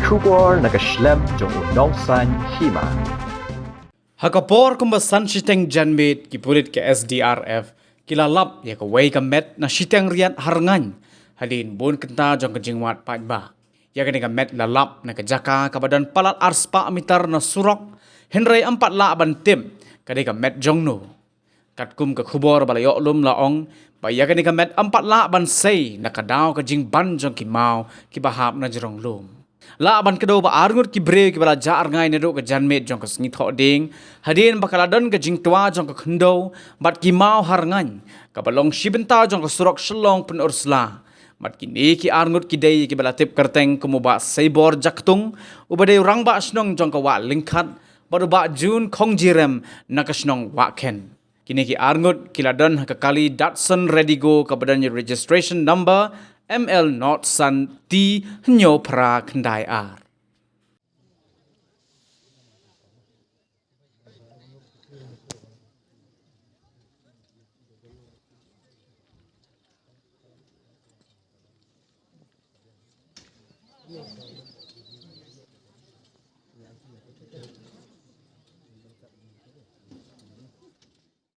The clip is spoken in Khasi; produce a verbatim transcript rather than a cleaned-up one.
Khubor na ka shlem jong u nongsan hima. Ha ka por kumba san shiteng janmiet ki pulit ka S D R F ki la lap ïa kawei ka met na shiteng riat ha Rngaiñ hadien bun kynta jong ka jingwad paidbah. Ïa kane ka met la lap na ka jaka kaba don palat ar spah mitar na surok, hynrei ym pat lah ban tip ka dei ka met jong no. Katkum ka khubor ba la ïoh lum la ong ba ïa kane ka met ym pat lah ban sei na ka daw ka jingban jong ki maw kiba hap na jrong lum. Lah ban kdew ba arngut ki briew kiba la jah rngai naduh ka janmiet jong ka sngi Thohdieng, hadien ba ka la don ka jingtwa jong ka khyndew bad ki maw ha Rngaiñ, kaba long shi bynta jong ka surok Shillong Pynursla. Bad kine ki arngut ki dei kiba la tip kyrteng kum u Bah Seibor Jaktung, uba dei u rangbah shnong jong ka Wah Lyngkhat, bad u Bah Jun Khongjirem na ka shnong Wahkhen. Kine ki arngut ki la don ha ka kali Datsun Redigo kaba don ïa registration number M L not san T hynñiew phra khyndai ar.